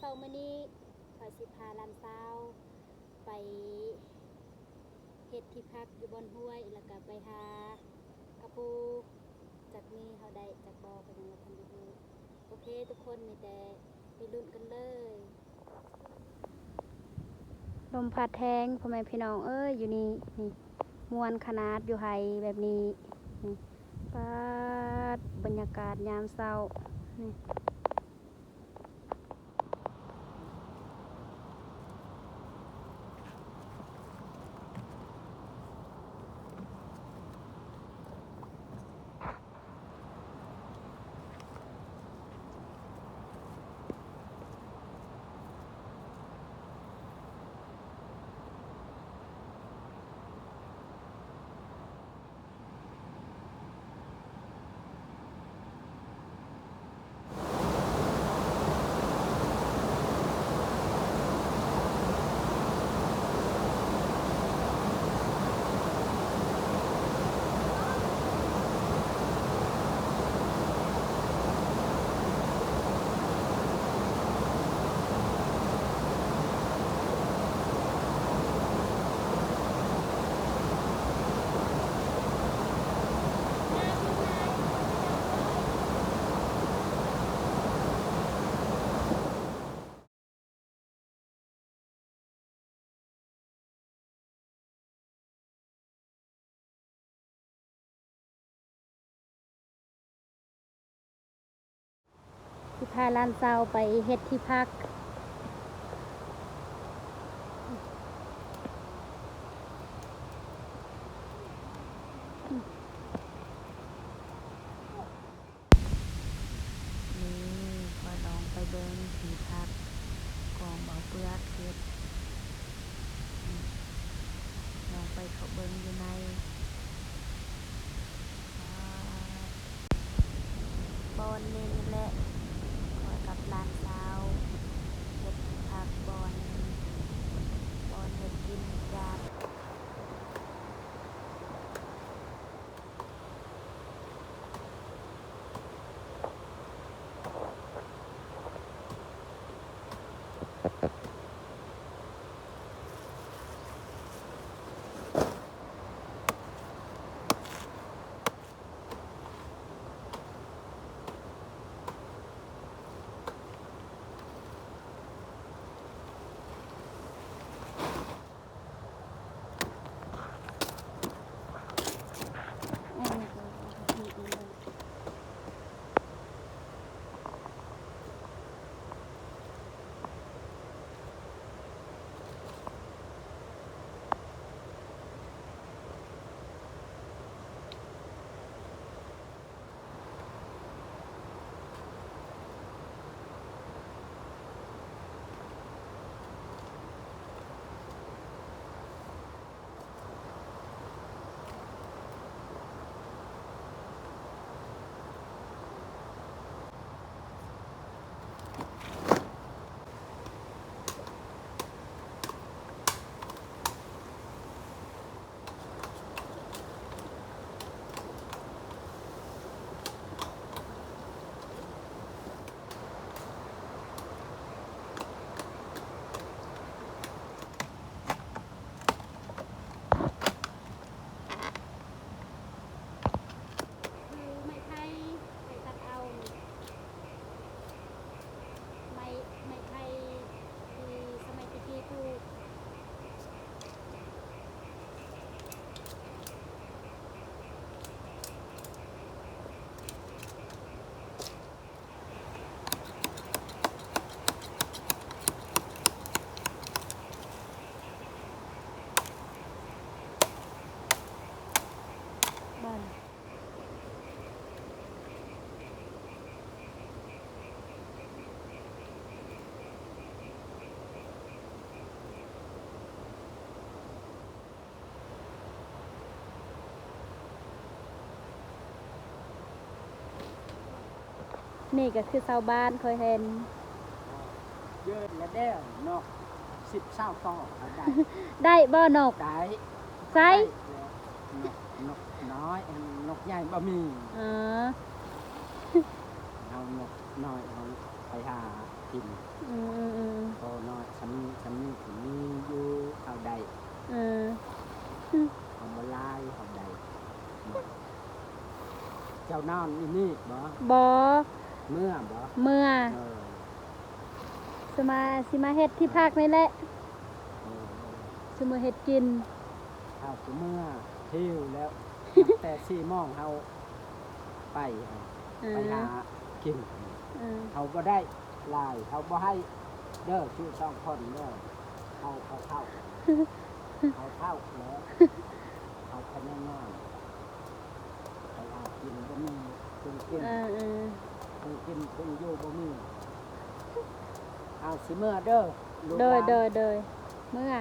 ເຊົ້າມື້ນີ້ຂ້ອຍຊິພາຫຼານສາວໄປເຮັດທີ່ພັກຢູ່ບ່ອນຫ້ວຍ ແລ້ວກະໄປຫາກະປູ ຈັກມື້ເຮົາໄດ້ຈັກບໍ່ກໍຍັງບໍ່ທັນໄດ້ຮູ້. ໂອເຄ ທຸກຄົນ ມີແຕ່ໄປລຸ້ນກັນເລີຍ. ລົມພັດແຮງ ພໍ່ແມ່ພີ່ນ້ອງເອີຍ ຢູ່ນີ້ ນີ້ ມ່ວນຂະໜາດ ຢູ່ໄຮ່ແບບນີ້ ນີ້ ປາດ ບັນຍາກາດຍາມເຊົ້າ ນີ້. ຊິພາຫຼານສາວໄປເຮັດທີ່ພັກ. ນີ້ ຂ້ອຍລອງໄປເບິ່ງທີ່ພັກຂອງເບົາເປືອກເຮັດ. ນີ້ ລອງໄປເຂົ້າເບິ່ງຢູ່ໃນ ບ່ອນນີ້ແຫຼະ ຂ້ອຍກັບຫຼານສາວເຮັດທີ່ພັກ ບ່ອນ ບ່ອນເຮັດກິນຈານ. ຄືໄມ້ໄຜ່ ໄມ້ຕັດເອົາ ໄມ້ ໄມ້ໄຜ່ທີ່ສະໄໝແຕ່ກີ້ປູກ. ນີ້ກໍຄືຊາວບ້ານຂ້ອຍເຫັນ ເຢີນລະແດວເນາະ ສິບຊາວຕໍ່ກໍໄດ້ ໄດ້ບໍ່ນົກ? ໄດ້ ໃສ? ໄດ້ແລ້ວ ນົກ ນົກນ້ອຍ ນົກໃຫຍ່ບໍ່ມີ. ອໍ ເອົານົກນ້ອຍ ເອົາໄປຫາກິນ. ອືມໆໆ ພໍນ້ອຍ ສ່ຳ ສ່ຳນີ້ກໍມີຢູ່ ເຮົາໄດ້ ເອີ ເຮົາບໍ່ຫຼາຍ ເຮົາໄດ້. ເຈົ້ານອນຢູ່ນີ້ບໍ? ບໍ່ ເມືອບໍ? ເມືອ ເອີ ຊິມາ ຊິມາເຮັດທີ່ພັກນີ້ແຫຼະ ເອີ ຊິມາເຮັດກິນ. ເຮົາຊິເມືອ ຫິວແລ້ວ ແຕ່ສີ່ໂມງເຮົາໄປ ເອີ ໄປຫາກິນ ເອີ ເຮົາບໍ່ໄດ້ ຫຼາຍ ເຮົາບໍ່ໃຫ້ເດີ ຢູ່ສອງຄົນເດີ ເຮົາ ເຮົາເຖົ້າ ເຮົາເຖົ້າແລ້ວ ເຮົາພະຍາຍາມ ໄປຫາກິນບໍ່ມີເຄື່ອງກິນ ເອີ ເອີ ເຄື່ອງກິນເຄື່ອງຢູ່ບໍ່ມີ. ເອົາ ຊິເມືອເດີ ລູກຫຼານ ໂດຍ ໂດຍ ໂດຍ ເມືອ.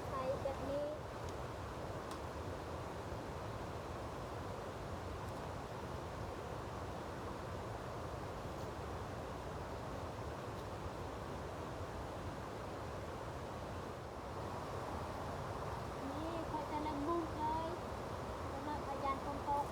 ໃສ່ແບບນີ້ ນີ້ຂ້ອຍຈະເລີ່ມມຸງເລີຍ ຈັກໜ້ອຍຂ້ອຍຢ້ານຝົນຕົກ.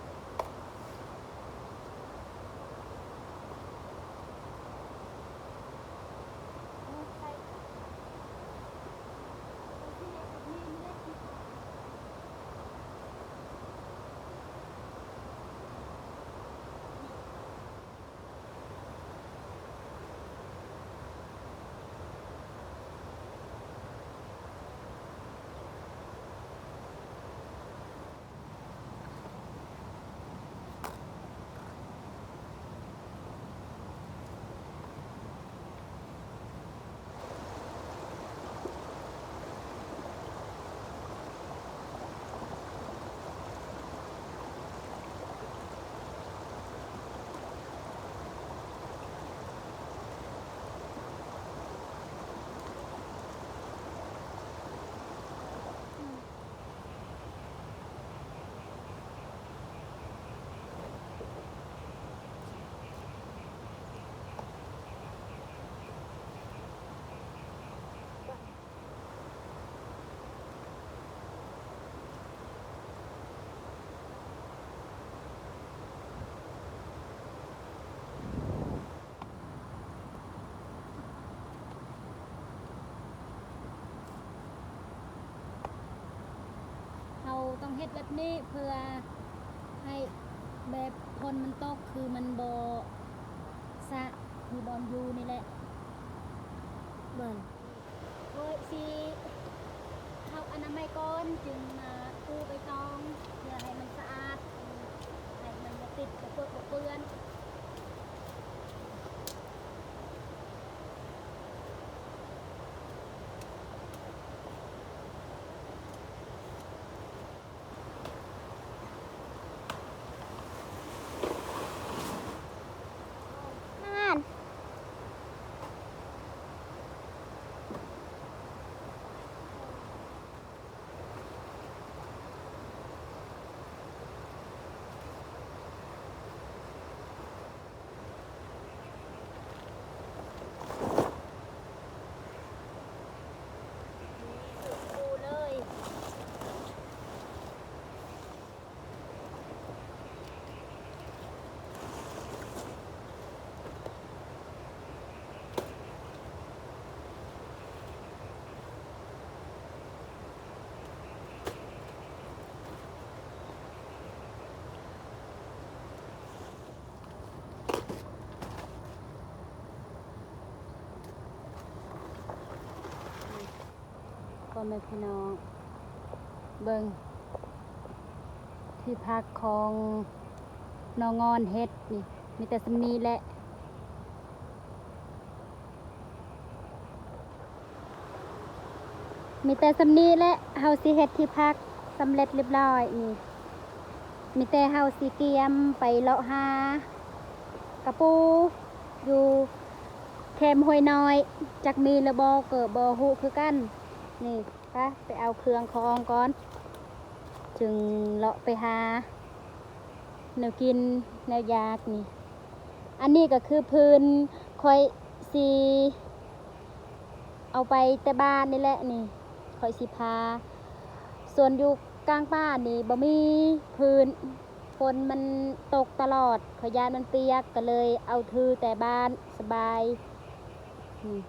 ເຮົາຕ້ອງເຮັດແບບນີ້ເພື່ອໃຫ້ແບບຝົນມັນຕົກ ຄືມັນບໍ່ສະ ມີບ່ອນຢູ່ນີ້ແຫຼະ ເບິ່ງ. ໂອ້ຍ ຊິເຮົາອະນາໄມກ່ອນ ຈຶ່ງມາປູໃບຕອງ ເພື່ອໃຫ້ມັນສະອາດ ໃຫ້ມັນບໍ່ຕິດ ບໍ່ເປິເປື້ອນ. ພໍ່ແມ່ພີ່ນ້ອງ ເບິ່ງທີ່ພັກຂອງ ໜໍ່ງອນເຫັດນີ້ ມີແຕ່ສ່ຳນີ້ແຫຼະ ມີແຕ່ສ່ຳນີ້ແຫຼະ. ເຮົາຊິເຮັດທີ່ພັກສຳເລັດລຽບລ້ອຍນີ້ ມີແຕ່ເຮົາຊິກຽມໄປເລາະຫາກະປູຢູ່ແຄມຫ້ວຍນ້ອຍ ຈັກມີຫຼືບໍ່ກໍບໍ່ຮູ້ຄືກັນນີ້. ໄປ ໄປເອົາເຄື່ອງຂອງກ່ອນ ຈຶ່ງເລາະໄປຫາແນວກິນແນວຢາກນີ້. ອັນນີ້ກໍຄືພື້ນຂ້ອຍຊິເອົາໄປແຕ່ບ້ານນີ້ແຫຼະນີ້ ຂ້ອຍຊິພາ. ສ່ວນຢູ່ກາງປ່ານີ້ບໍ່ມີພື້ນ ຝົນມັນຕົກຕະຫຼອດ ຂ້ອຍຢ້ານມັນປຽກ ກໍເລີຍເອົາຖືແຕ່ບ້ານສະບາຍນີ້.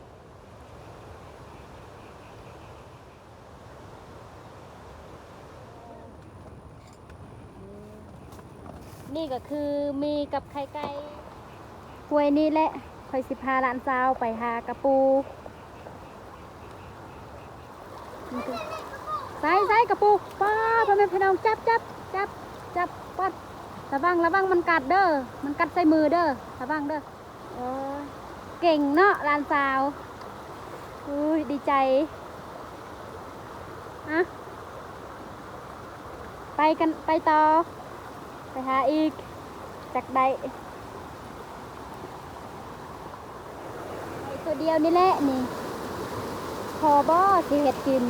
ນີ້ກໍຄືໝີ່ກັບໄຂ່ໄກ່. ຫ້ວຍນີ້ແຫຼະ ຂ້ອຍຊິພາຫຼານສາວໄປຫາກະປູ. ໃສ່ ໃສ່ກະປູ. ປ້າ ພໍ່ແມ່ພີ່ນ້ອງ ຈັບ ຈັບ ຈັບ ຈັບ. ປັດ ລະວັງ ລະວັງ ມັນກັດເດີ ມັນກັດໃສ່ມືເດີ ລະວັງເດີ. ໂອ້ຍ ເກັ່ງເນາະຫຼານສາວ. ອຸ້ຍ ດີໃຈ. ອະ ໄປກັນ ໄປຕໍ່ ໄປຫາອີກ ຈັກໄດ້ ໄດ້ຕົວດຽວນີ້ແຫຼະນີ້. ພໍບໍ່ຊິເຮັດກິນ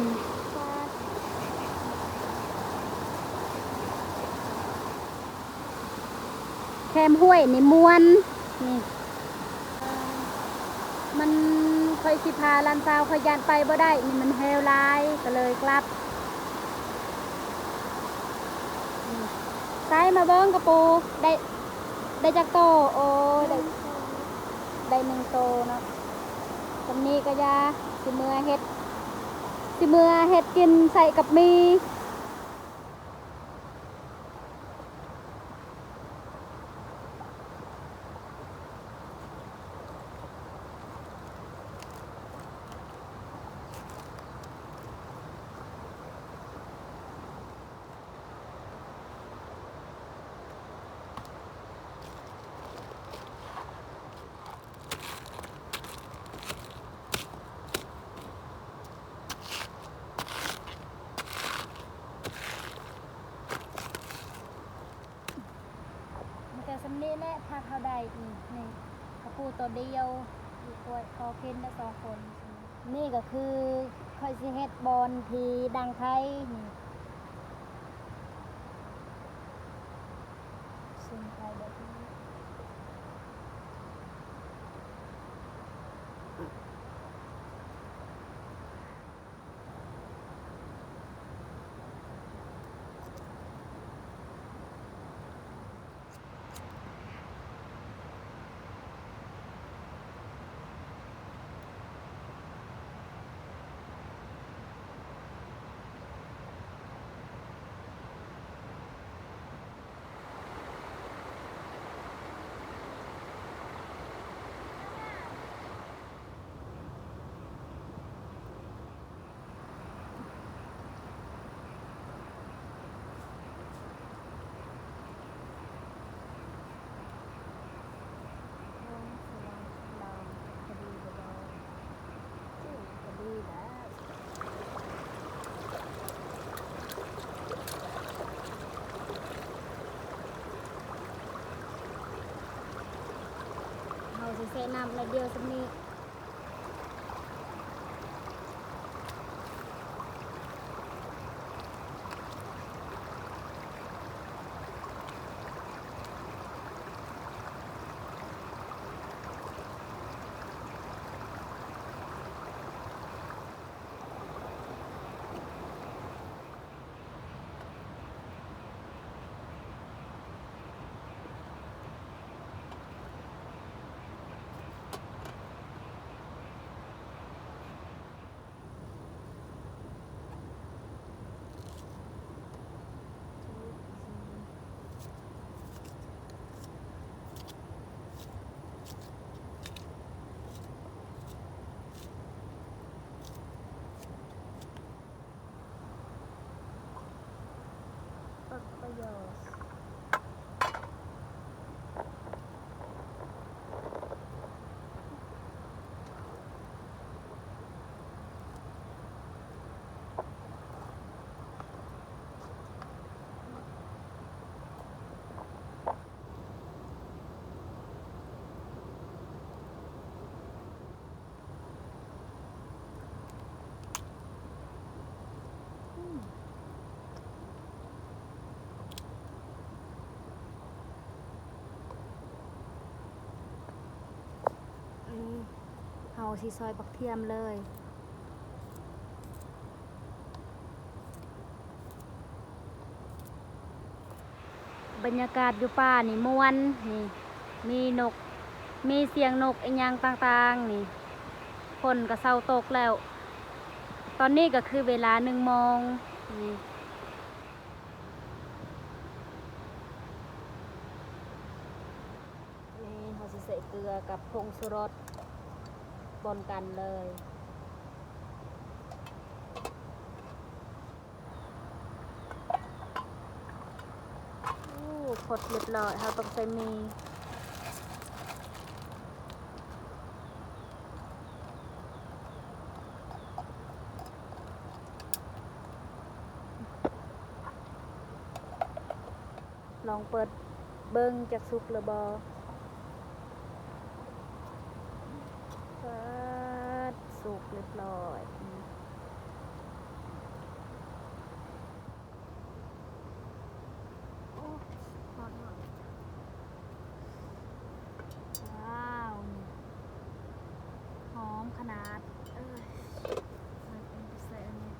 ແຄມຫ້ວຍນີ້ມ່ວນນີ້ ມັນ ຂ້ອຍຊິພາຫຼານສາວ ຂ້ອຍຢ້ານໄປບໍ່ໄດ້ນີ້ ມັນແຫ້ວຫຼາຍ ກໍເລີຍກັບ. ໃສ່ມາເບິ່ງກະປູ ໄດ້ ໄດ້ຈັກໂຕ? ໂອ້ຍ ໄດ້ ໄດ້ໜຶ່ງໂຕເນາະ. ສ່ຳນີ້ກໍຢ່າ ຊິເມືອເຮັດ ຊິເມືອເຮັດກິນໃສ່ກັບໝີ່. ມີແຕ່ສ່ຳນີ້ແຫຼະ ພາກເຮົາໄດ້ນີ້ ນີ້ ກະປູໂຕດຽວ ອີກ ພໍກິນໄດ້ສອງຄົນ. ນີ້ກໍຄືຂ້ອຍຊິເຮັດບ່ອນທີ່ດັງໄຟນີ້ ສຸມໄຟແບບນີ້. ເຮົາຊິແຊ່ນ້ຳໜ້ອຍດຽວສ່ຳນີ້. ປັບປະໂຍຊ. ເຮົາຊິຊອຍບັກທຽມເລີຍ. ບັນຍາກາດຢູ່ປ່ານີ້ມ່ວນ ນີ້ ມີນົກ ມີສຽງນົກອີ່ຫຍັງຕ່າງໆນີ້. ຝົນກໍເຊົາຕົກແລ້ວ. ຕອນນີ້ກໍຄືເວລາໜຶ່ງໂມງນີ້. ນີ້ເຮົາຊິໃສ່ເກືອກັບຜົງຊູລົດປົນກັນເລີຍ. ໂອ້ ຄົດຮຽບຮ້ອຍ ເຮົາຕ້ອງໃສ່ໝີ່. ລອງເປີດເບິ່ງຈັກສຸກຫຼືບໍ່. ປາດ ສຸກຮຽບຮ້ອຍ. ໂອ້ ຮ້ອນໆ. ວ້າວ ຫອມຂະໜາດ. ເອີຍ ໃສ່ອັນນີ້.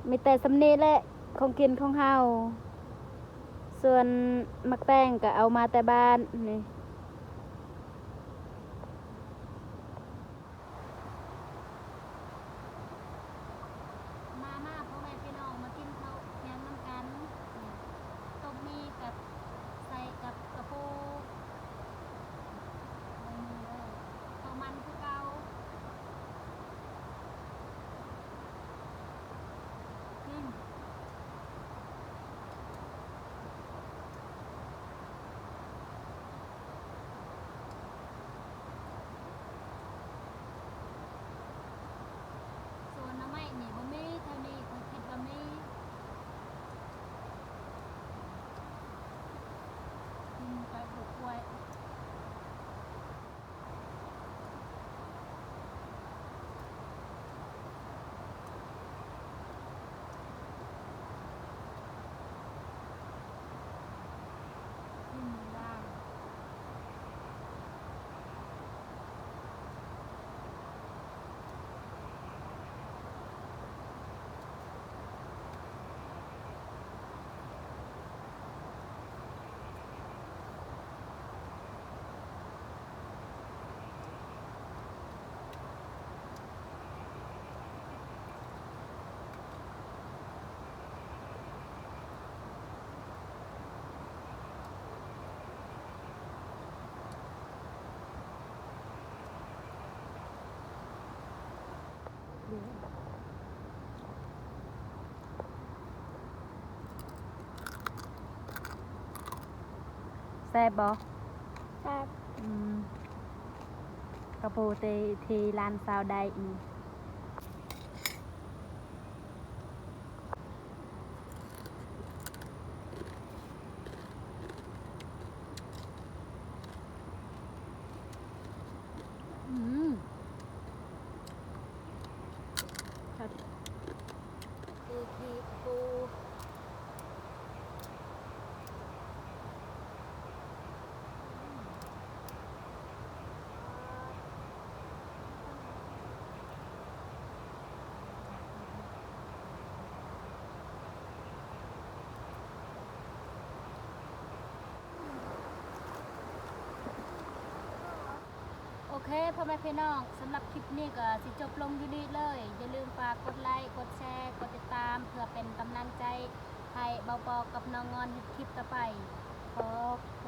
ມີແຕ່ສ່ຳນີ້ແຫຼະ ຂອງກິນຂອງເຮົາ. ສ່ວນໝາກແຕງກໍເອົາມາແຕ່ບ້ານນີ້. ມາ ມາ ພໍ່ແມ່ພີ່ນ້ອງ ມາກິນເຂົ້າທ່ຽງນຳກັນ. ຕົ້ມໝີ່ກັບ ໃສ່ກັບກະປູ ເບິ່ງເດີ ເຂົ້າມັນຄືເກົ່າ. ອືມ. ສວນໜໍ່ໄມ້ນີ້ບໍ່ມີ ແຖວນີ້ຂ້ອຍຄິດວ່າມີ ກິນໄປປູກກ້ວຍ. ແຊບບໍ່? ແຊບ. ອືມ ກະປູທີ່ ທີ່ຫຼານສາວໄດ້ນີ້. ອືມ ຄັກ ຄືທີ່ປູ. ໂອເຄ ພໍ່ແມ່ພີ່ນ້ອງ ສຳລັບຄລິບນີ້ກໍຊິຈົບລົງຢູ່ນີ້ເລີຍ. ຢ່າລືມຝາກກົດໄລ ກົດແຊ ກົດຕິດຕາມ ເພື່ອເປັນກຳລັງໃຈໃຫ້ເບົາປອກກັບນ້ອງງອນເຮັດຄລິບຕໍ່ໄປ. ຂອບໃຈ.